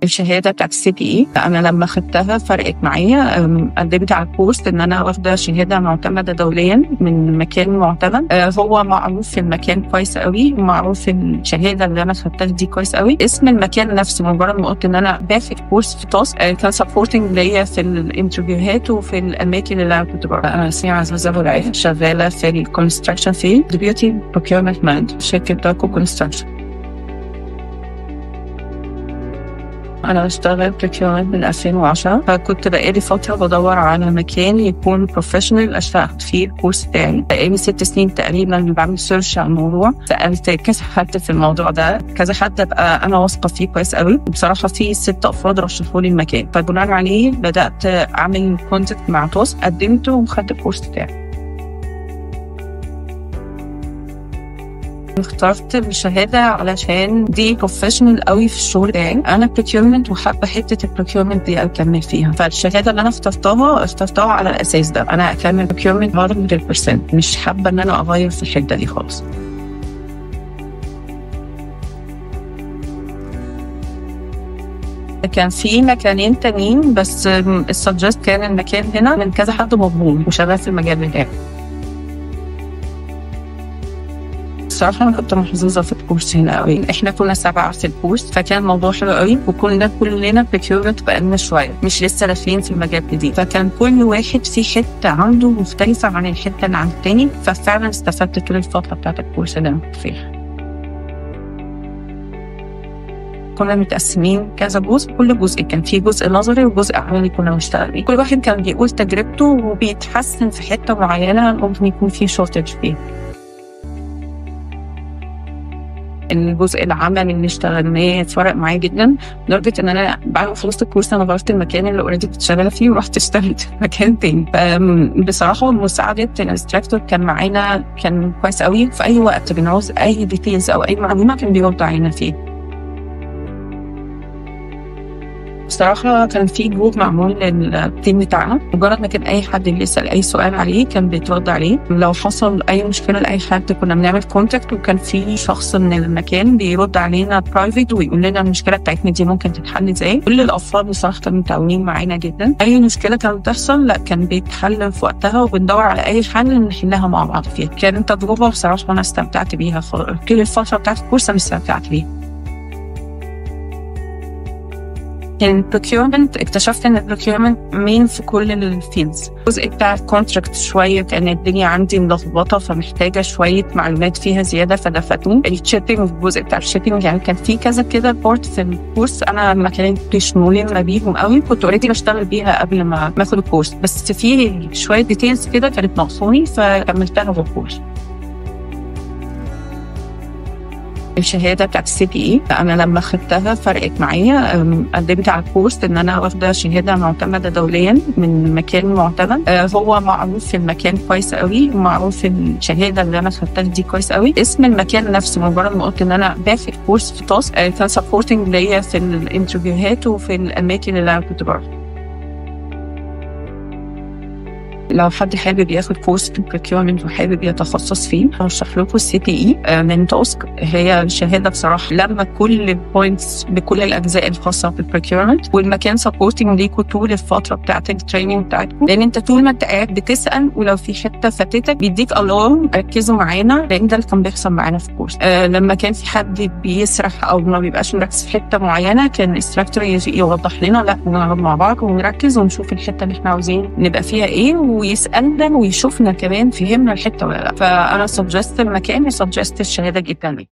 الشهادة بتاعت ال CPE انا لما خدتها فرقت معايا. قدمت على الكورس ان انا واخده شهادة معتمدة دوليا من مكان معتمد، هو معروف في المكان كويس قوي، ومعروف الشهادة اللي انا خدتها دي كويس قوي. اسم المكان نفسه مجرد ما قلت ان انا باخد كورس في TASK كان supporting ليا في ال interview هات وفي الاماكن اللي انا كنت بروحها. انا اسمي عزيزه ابو العيد، شغالة في ال construction field، deputy procurement manager شركة داكو Construction. أنا بشتغل procurement من 2010، فكنت بقالي فترة بدور على مكان يكون professional أشتغل فيه الكورس بتاعي. بقالي 6 سنين تقريبا بعمل search على الموضوع، سألت كذا حد في الموضوع ده، كذا حد أبقى أنا واثقة فيه كويس قوي. بصراحة في 6 أفراد رشحوا لي المكان، فبناء عليه بدأت أعمل contact مع TASK، قدمته وخدت الكورس بتاعي. اخترت الشهادة علشان دي professional قوي في الشغل بتاعي، انا procurement وحابة حتة ال procurement دي اكمل فيها، فالشهاده اللي انا اخترتها على الاساس ده. انا اكمل procurement 100%، مش حابة ان انا اغير في الحتة دي خالص. كان في مكانين تانيين بس ال suggest كان المكان هنا من كذا حد مضمون وشغال في المجال بتاعي. بصراحة أنا كنت محظوظة في الكورس هنا قوي، إحنا كنا 7 في الكورس، فكان الموضوع حلو قوي، وكنا كلنا procurement بقالنا شوية، مش لسه داخلين في المجال جديد، فكان كل واحد في حتة عنده مختلفة عن الحتة اللي عند التاني، ففعلا استفدت طول الفترة بتاعت الكورس اللي أنا كنت فيها. كنا متقسمين كذا جزء، كل جزء كان فيه جزء نظري وجزء عملي كنا بنشتغل بيه، كل واحد كان بيقول تجربته وبيتحسن في حتة معينة ممكن يكون فيه shortage فيها. الجزء العملي اللي اشتغلناه فرق معايا جدا، لدرجة ان انا بعد ما خلصت الكورس انا غيرت المكان اللي already كنت شغالة فيه ورحت اشتغلت في مكان تاني. بصراحة مساعدة ال instructor كان معانا كان كويس قوي، في اي وقت بنعوز اي details او اي معلومة كان بيرد علينا فيه. بصراحة كان في group معمول لل team بتاعنا، مجرد ما كان أي حد بيسأل أي سؤال عليه كان بيترد عليه، لو حصل أي مشكلة لأي حد كنا بنعمل contact، وكان في شخص من المكان بيرد علينا private ويقول لنا المشكلة بتاعتنا دي ممكن تتحل إزاي. كل الأفراد بصراحة كانوا متعاونين معانا جدا، أي مشكلة كانت بتحصل لا كان بيتحل في وقتها، وبندور على أي حل نحلها مع بعض فيها. كانت تجربة بصراحة أنا استمتعت بيها كل الفترة بتاعت الكورس، أنا استمتعت بيها. ال procurement اكتشفت ان ال procurement main في كل ال fields. الجزء بتاع ال contract شوية كان الدنيا عندي ملخبطة، فمحتاجه شوية معلومات فيها زيادة فده فاتني. ال shipping، الجزء بتاع ال shipping، يعني كان في كذا كده part في الكورس انا ما كانتش ملمه بيهم قوي، كنت already بشتغل بيها قبل ما اخد الكورس، بس في شوية details كده كانت ناقصاني فكملتها في الكورس. الشهادة بتاعت ال CPE انا لما خدتها فرقت معايا. قدمت على الكورس ان انا واخده شهادة معتمدة دوليا من مكان معتمد، هو معروف في المكان كويس قوي، ومعروف الشهادة اللي انا خدتها دي كويس قوي. اسم المكان نفسه مجرد ما قلت ان انا باخد كورس في TASK كان supporting ليا في ال interview هات وفي الاماكن اللي انا كنت بروحها. لو حد حابب ياخد كورس في procurement وحابب يتخصص فيه هرشح لكم ال CPE من TASK. هي شهادة بصراحة لما كل points بكل الاجزاء الخاصة بال procurement، والمكان supporting ليكوا طول الفترة بتاعت ال training بتاعتكم، لان انت طول ما انت قاعد بتسال، ولو في حتة فاتتك بيديك alarm ركزوا معانا، لان ده اللي كان بيحصل معانا في الكورس. لما كان في حد بيسرح او ما بيبقاش مركز في حتة معينة كان ال instructor يوضح لنا، لا نقعد مع بعض ونركز ونشوف الحتة اللي احنا عاوزين نبقى فيها ايه، ويسألنا ويشوفنا كمان فهمنا الحتة ولا لا. فأنا suggest المكان، suggest الشهادة جدا.